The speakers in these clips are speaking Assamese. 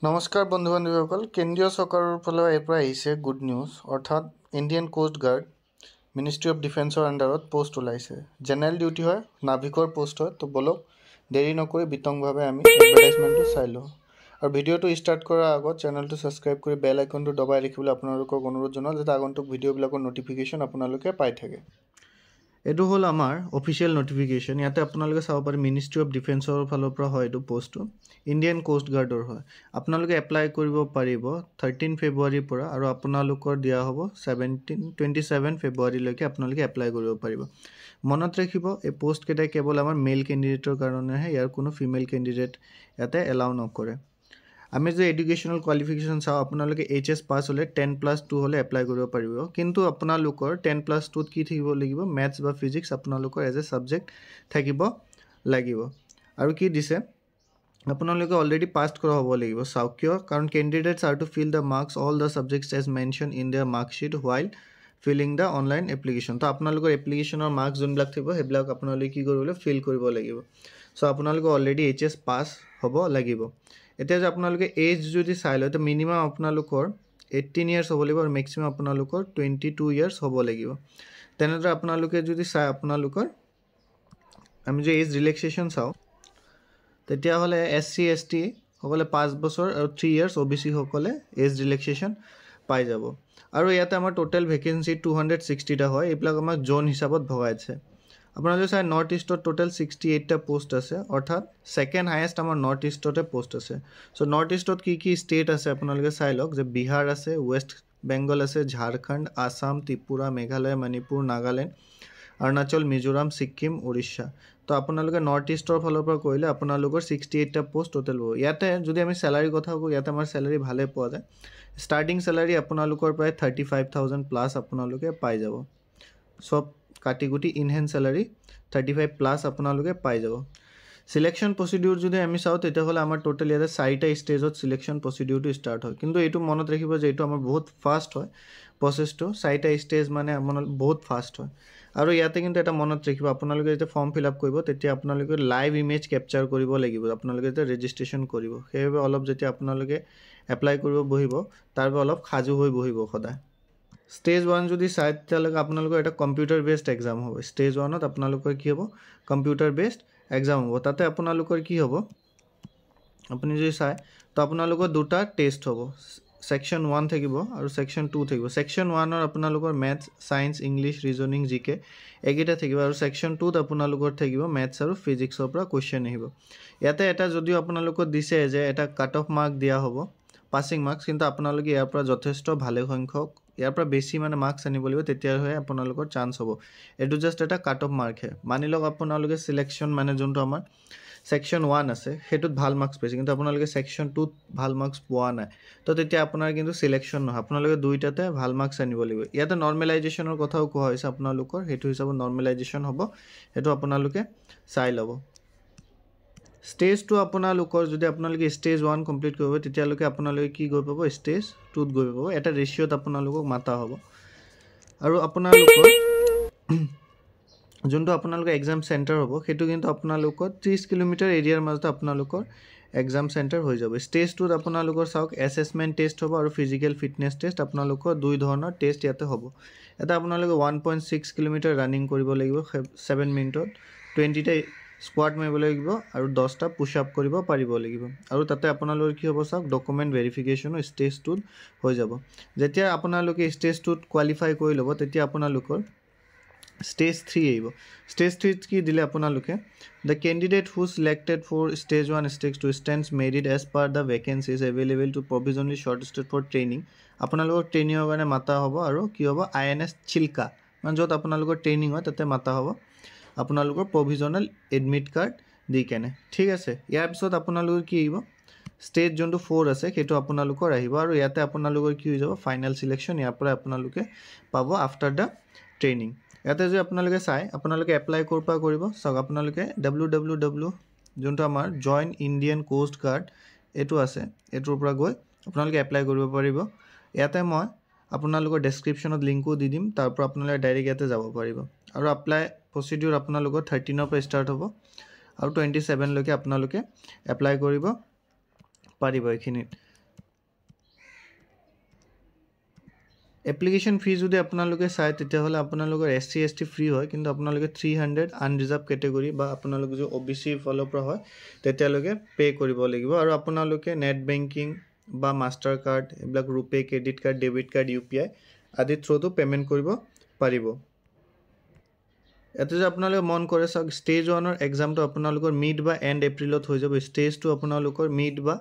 নমস্কাৰ বন্ধু বান্ধৱীসকল, কেন্দ্ৰীয় চৰকাৰৰ ফালৰ পৰা আহিছে গুড নিউজ। অৰ্থাৎ Indian coast guard, ministry of ডিফেন্সৰ আণ্ডাৰত পষ্ট ওলাইছে। জেনেৰেল ডিউটি হয়, নাভিকৰ পষ্ট হয়। তো ব'লক, দেৰি নকৰি বিতংভাৱে আমি এডভাৰটাইজমেণ্টটো চাই লওঁ। আৰু ভিডিঅ'টো ষ্টাৰ্ট কৰাৰ আগত চেনেলটো ছাবস্ক্ৰাইব কৰি বেল আইকনটো দবাই ৰাখিবলৈ আপোনালোকক অনুৰোধ জনালোঁ, যাতে আগন্তুক ভিডিঅ'বিলাকৰ ন'টিফিকেশ্যন আপোনালোকে পাই থাকে। এইটো হ'ল আমাৰ অফিচিয়েল ন'টিফিকেশ্যন। ইয়াতে আপোনালোকে চাব পাৰে, মিনিষ্ট্ৰি অফ ডিফেন্সৰ ফালৰ পৰা হয়। এইটো পষ্টটো ইণ্ডিয়ান কোষ্ট গাৰ্ডৰ হয়। আপোনালোকে এপ্লাই কৰিব পাৰিব 13 ফেব্ৰুৱাৰীৰ পৰা আৰু আপোনালোকৰ দিয়া হ'ব 27 ফেব্ৰুৱাৰীলৈকে আপোনালোকে এপ্লাই কৰিব পাৰিব। মনত ৰাখিব, এই পষ্টকেইটা কেৱল আমাৰ মেল কেণ্ডিডেটৰ কাৰণেহে। ইয়াৰ কোনো ফিমেল কেণ্ডিডেট ইয়াতে এলাউ নকৰে। আমি যদি এডুকেশ্যনেল কোৱালিফিকেশ্যন চাওঁ, আপোনালোকে এইচ এছ পাছ হ'লে, 10+2 হ'লে এপ্লাই কৰিব পাৰিব। কিন্তু আপোনালোকৰ 10+2ত কি থাকিব লাগিব? মেথছ বা ফিজিক্স আপোনালোকৰ এজ এ ছাবজেক্ট থাকিব লাগিব। আৰু কি দিছে? আপোনালোকে অলৰেডি পাছ কৰা হ'ব লাগিব। চাওক কিয়, কাৰণ candidates are to fill the marks all the subjects as mention in their marksheet while filling the online application। তো আপোনালোকৰ এপ্লিকেশ্যনৰ মাৰ্কছ যোনবিলাক থাকিব, সেইবিলাক আপোনালোকে কি কৰিব লাগিব? ফিল কৰিব লাগিব। চ' আপোনালোকে অলৰেডি এইচ এছ পাছ হ'ব লাগিব। এতিয়া যে আপোনালোকে এজ যদি চাই লয়, তো মিনিমাম আপোনালোকৰ 18 ইয়াৰ্ছ হ'ব লাগিব আৰু মেক্সিমাম আপোনালোকৰ 22 ইয়াৰ্ছ হ'ব লাগিব। তেনেদৰে আপোনালোকে যদি চাই, আপোনালোকৰ আমি যদি এজ ৰিলেক্সেশ্যন চাওঁ, তেতিয়াহ'লে এছ চি, এছ টি সকলে 5 বছৰ আৰু 3 ইয়াৰ্ছ অ' বি চিসকলে এজ ৰিলেক্সেশ্যন পাই যাব। আৰু ইয়াতে আমাৰ টোটেল ভেকেঞ্চি 260টা হয়। এইবিলাক আমাক জ'ন হিচাপত ভগাইছে। আপোনালোকে চাই, নৰ্থ ইষ্টত টোটেল 68টা পষ্ট আছে, অৰ্থাৎ ছেকেণ্ড হায়েষ্ট আমাৰ নৰ্থ ইষ্টতে পষ্ট আছে। চ' নৰ্থ ইষ্টত কি কি ষ্টেট আছে আপোনালোকে চাই লওক যে বিহাৰ আছে, ৱেষ্ট বেংগল আছে, ঝাৰখণ্ড, আছাম, ত্ৰিপুৰা, মেঘালয়, মণিপুৰ, নাগালেণ্ড, অৰুণাচল, মিজোৰাম, ছিক্কিম, উৰিষ্যা। তো আপোনালোকে নৰ্থ ইষ্টৰ ফালৰ পৰা কৰিলে আপোনালোকৰ 68টা পষ্ট টোটেল পাব। ইয়াতে যদি আমি চেলাৰীৰ কথা কওঁ, ইয়াতে আমাৰ চেলাৰী ভালে পোৱা যায়। ষ্টাৰ্টিং চেলাৰী আপোনালোকৰ প্ৰায় 35,000 প্লাছ আপোনালোকে পাই যাব। চব কাটি কুটি in hand salary 35 plus আপোনালোকে পাই যাব। চিলেকশ্যন প্ৰচিডিউৰ যদি আমি চাওঁ, তেতিয়াহ'লে আমাৰ টোটেল ইয়াতে চাৰিটা ষ্টেজত চিলেকশ্যন প্ৰচিডিউৰটো ষ্টাৰ্ট হয়। কিন্তু এইটো মনত ৰাখিব যে এইটো আমাৰ বহুত ফাষ্ট হয় প্ৰচেছটো। চাৰিটা ষ্টেজ মানে আপোনাৰ বহুত ফাষ্ট হয়। আৰু ইয়াতে কিন্তু এটা মনত ৰাখিব, আপোনালোকে যেতিয়া ফৰ্ম ফিল আপ কৰিব, তেতিয়া আপোনালোকে লাইভ ইমেজ কেপচাৰ কৰিব লাগিব আপোনালোকে যেতিয়া ৰেজিষ্ট্ৰেশ্যন কৰিব। সেইবাবে অলপ যেতিয়া আপোনালোকে এপ্লাই কৰিব বহিব, তাৰ বাবে অলপ সাজু হৈ বহিব সদায়। ষ্টেজ ওৱান যদি চাই, তেতিয়াহ'লে আপোনালোকৰ এটা কম্পিউটাৰ বেছড এক্সাম হ'ব। ষ্টেজ ওৱানত আপোনালোকৰ কি হ'ব? কম্পিউটাৰ বেছড এক্সাম হ'ব। তাতে আপোনালোকৰ কি হ'ব আপুনি যদি চায়, তো আপোনালোকৰ দুটা টেষ্ট হ'ব। ছেকশ্যন ওৱান থাকিব আৰু ছেকশ্যন টু থাকিব। ছেকশ্যন ওৱানৰ আপোনালোকৰ maths, science, English, reasoning, GK এইকেইটা থাকিব আৰু ছেকশ্যন টুত আপোনালোকৰ থাকিব মেথছ আৰু ফিজিক্সৰ পৰা কুৱেশ্যন আহিব। ইয়াতে এটা যদিও আপোনালোকক দিছে যে এটা কাট অফ মাৰ্ক দিয়া হ'ব, পাছিং মাৰ্কছ, কিন্তু আপোনালোকে ইয়াৰ পৰা যথেষ্ট ভালে সংখ্যক, ইয়াৰ পৰা বেছি মানে মাৰ্কছ আনিব লাগিব, তেতিয়াহে আপোনালোকৰ চান্স হ'ব। এইটো জাষ্ট এটা কাট অফ মাৰ্কহে। মানি লওক আপোনালোকে চিলেকশ্যন মানে যোনটো আমাৰ ছেকশ্যন ওৱান আছে, সেইটোত ভাল মাৰ্কছ পাইছে, কিন্তু আপোনালোকে ছেকশ্যন টুত ভাল মাৰ্কছ পোৱা নাই, তো তেতিয়া আপোনাৰ কিন্তু চিলেকশ্যন নহয়। আপোনালোকে দুইটাতে ভাল মাৰ্কছ আনিব লাগিব। ইয়াতে নৰ্মেলাইজেশ্যনৰ কথাও কোৱা হৈছে আপোনালোকৰ, সেইটো হিচাপত নৰ্মেলাইজেশ্যন হ'ব, সেইটো আপোনালোকে চাই ল'ব। ষ্টেজ টু আপোনালোকৰ, যদি আপোনালোকে ষ্টেজ ওৱান কমপ্লিট কৰিব, তেতিয়ালৈকে আপোনালোকে কি গৈ পাব? ষ্টেজ টুত গৈ পাব। এটা ৰেচিঅ'ত আপোনালোকক মাতা হ'ব। আৰু আপোনালোকৰ যোনটো আপোনালোকৰ এক্সাম চেণ্টাৰ হ'ব, সেইটো কিন্তু আপোনালোকৰ 30 কিলোমিটাৰ এৰিয়াৰ মাজতে আপোনালোকৰ এক্সাম চেণ্টাৰ হৈ যাব। ষ্টেজ টুত আপোনালোকৰ চাওক, এছেচমেণ্ট টেষ্ট হ'ব আৰু ফিজিকেল ফিটনেছ টেষ্ট, আপোনালোকৰ দুই ধৰণৰ টেষ্ট ইয়াতে হ'ব। এটা আপোনালোকে 1.6 কিলোমিটাৰ ৰানিং কৰিব লাগিব 7 মিনিটত, 20টা স্কোৱাট মাৰিব লাগিব আৰু 10টা পুছ আপ কৰিব পাৰিব লাগিব। আৰু তাতে আপোনালোকৰ কি হ'ব চাওক, ডকুমেণ্ট ভেৰিফিকেশ্যনো ষ্টেজ টুত হৈ যাব। যেতিয়া আপোনালোকে ষ্টেজ টুত কোৱালিফাই কৰি ল'ব, তেতিয়া আপোনালোকৰ ষ্টেজ থ্ৰী আহিব। ষ্টেজ থ্ৰীত কি দিলে আপোনালোকে? The candidate who selected for stage one, stage two stands merit as per the vacancies available to provisionally shortlisted for training। আপোনালোকক ট্ৰেইনিঙৰ কাৰণে মাতা হ'ব। আৰু কি হ'ব? আই এন এছ চিল্কা, মানে য'ত আপোনালোকৰ ট্ৰেইনিং হয়, তাতে মাতা হ'ব আপোনালোকৰ প্ৰভিজনেল এডমিট কাৰ্ড দি কেনে। ঠিক আছে। ইয়াৰ পিছত আপোনালোকৰ কি আহিব? ষ্টেজ যোনটো ফ'ৰ আছে, সেইটো আপোনালোকৰ আহিব। আৰু ইয়াতে আপোনালোকৰ কি হৈ যাব? ফাইনেল চিলেকশ্যন ইয়াৰ পৰা আপোনালোকে পাব আফটাৰ the training. ইয়াতে যদি আপোনালোকে চায়, আপোনালোকে এপ্লাই ক'ৰ পৰা কৰিব চাওক, আপোনালোকে ডাব্লিউ ডাব্লিউ ডাব্লিউ যোনটো আমাৰ জইন ইণ্ডিয়ান কোষ্ট গাৰ্ড এইটো আছে, এইটোৰ পৰা গৈ আপোনালোকে এপ্লাই কৰিব পাৰিব। ইয়াতে মই আপোনালোকৰ ডেছক্ৰিপশ্যনত লিংকো দি দিম, তাৰ পৰা আপোনালোকে ডাইৰেক্ট ইয়াতে যাব পাৰিব। আৰু এপ্লাই প্ৰচিডিউৰ আপোনালোকৰ 13ৰ পৰা ষ্টাৰ্ট হ'ব আৰু 27লৈকে আপোনালোকে এপ্লাই কৰিব পাৰিব এইখিনিত। এপ্লিকেশ্যন ফি যদি আপোনালোকে চায়, তেতিয়াহ'লে আপোনালোকৰ S C, S T free হয়, কিন্তু আপোনালোকে 300 আনৰিজাৰ্ভ কেটেগৰী বা আপোনালোক যদি অ' বি চিৰ ফালৰ পৰা হয়, তেতিয়ালৈকে পে' কৰিব লাগিব। আৰু আপোনালোকে নেট বেংকিং বা মাষ্টাৰ কাৰ্ড, এইবিলাক ৰুপে, credit card, debit card, UPI আদিৰ থ্ৰুতো পে'মেণ্ট কৰিব পাৰিব। ইয়াতে যদি আপোনালোকে মন কৰে, চাওক, ষ্টেজ ওৱানৰ এক্সামটো আপোনালোকৰ মিড বা এণ্ড এপ্ৰিলত হৈ যাব, ষ্টেজ টু আপোনালোকৰ মিড বা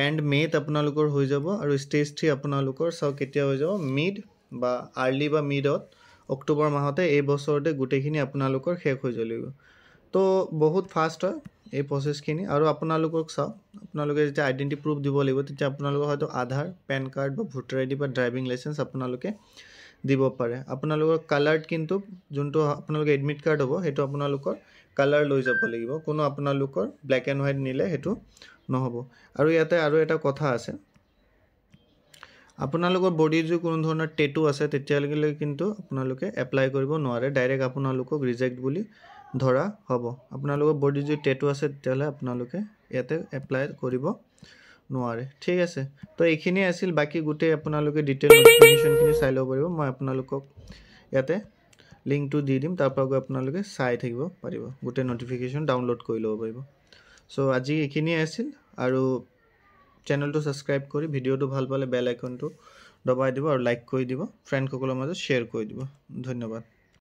এণ্ড মে'ত আপোনালোকৰ হৈ যাব আৰু ষ্টেজ থ্ৰী আপোনালোকৰ চাওক কেতিয়া হৈ যাব, মিড বা আৰ্লি বা মিডত অক্টোবৰ মাহতে এই বছৰতে গোটেইখিনি আপোনালোকৰ শেষ হৈ যাব। তো বহুত ফাষ্ট হয় এই প্ৰচেছখিনি। আৰু আপোনালোকক চাওক, আপোনালোকে যেতিয়া আইডেণ্টি প্ৰুফ দিব লাগিব, তেতিয়া আপোনালোকৰ হয়তো আধাৰ, পেন কাৰ্ড বা ভোটাৰ আইডি বা ড্ৰাইভিং লাইচেঞ্চ আপোনালোকে দিব পাৰে। আপোনালোকৰ কালাৰ্ড কিন্তু যোনটো আপোনালোকে এডমিট কাৰ্ড হ'ব, সেইটো আপোনালোকৰ কালাৰ লৈ যাব লাগিব। কোনো আপোনালোকৰ ব্লেক এণ্ড হোৱাইট নিলে সেইটো নহ'ব। আৰু ইয়াতে আৰু এটা কথা আছে, আপোনালোকৰ বডিৰ যদি কোনো ধৰণৰ টেটু আছে, তেতিয়ালৈকে কিন্তু আপোনালোকে এপ্লাই কৰিব নোৱাৰে। ডাইৰেক্ট আপোনালোকক ৰিজেক্ট বুলি ধৰা হ'ব। আপোনালোকৰ বডিত যদি টেটু আছে, তেতিয়াহ'লে আপোনালোকে ইয়াতে এপ্লাই কৰিব নোৱাৰে। ঠিক আছে, তো এইখিনিয়ে আছিল। বাকী গোটেই আপোনালোকে ডিটেইল নটিফিকেশ্যনখিনি চাই ল'ব পাৰিব। মই আপোনালোকক ইয়াতে লিংকটো দি দিম, তাৰ পৰা গৈ আপোনালোকে চাই থাকিব পাৰিব, গোটেই নটিফিকেশ্যন ডাউনলোড কৰি ল'ব পাৰিব। চ' আজি এইখিনিয়ে আছিল। আৰু চেনেলটো ছাবস্ক্ৰাইব কৰি, ভিডিঅ'টো ভাল পালে বেল আইকনটো দবাই দিব আৰু লাইক কৰি দিব, ফ্ৰেণ্ডসকলৰ মাজত শ্বেয়াৰ কৰি দিব। ধন্যবাদ।